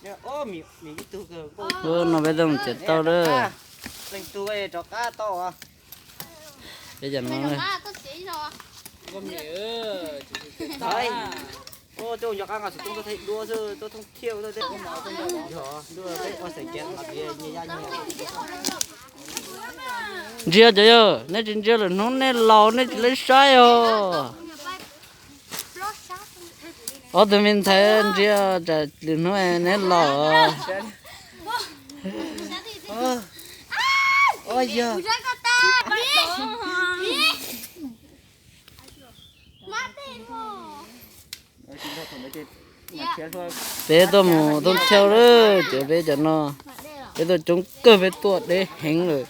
Ub, no peb tau mus txiav tauj lawm. Peb cov no, ntsia cov yawg, neb tsis ntsia lwm hnub neb laus neb tsis lam saib os. Ob tug me ntxhais ntsia tsam lwm hnub neb laus. Peb tuaj mus thoob thawj lawm, cov peb cov no, peb tuaj coob kawg, peb tuaj deb heev lawm.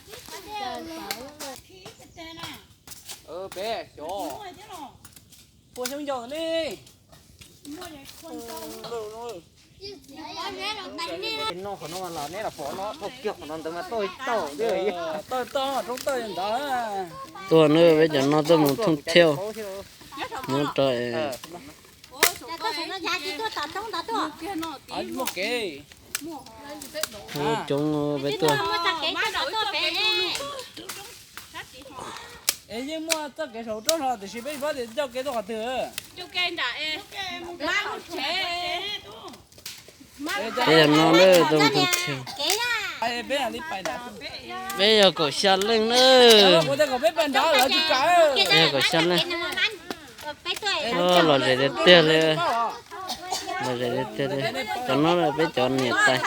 Noj qhov no los neb los pom no, tau kiag qhov no ntawd mas tau tau. Tau tau roob tawj ntawd. Tuaj na, peb cov no tuaj mus thoob thawj, mus rau, muaj kev, coob peb tuaj. Es yeej muaj txoj kev saum roob hlo tiam sis peb tsis paub tias coj kev tuaj qhov twg. Peb yog no na, peb yog kaum xya leej na. Peb yog kaum xya leej. Lom zem tiag tiag li. Lom zem tiag tiag li. Cov no peb cov niam tais.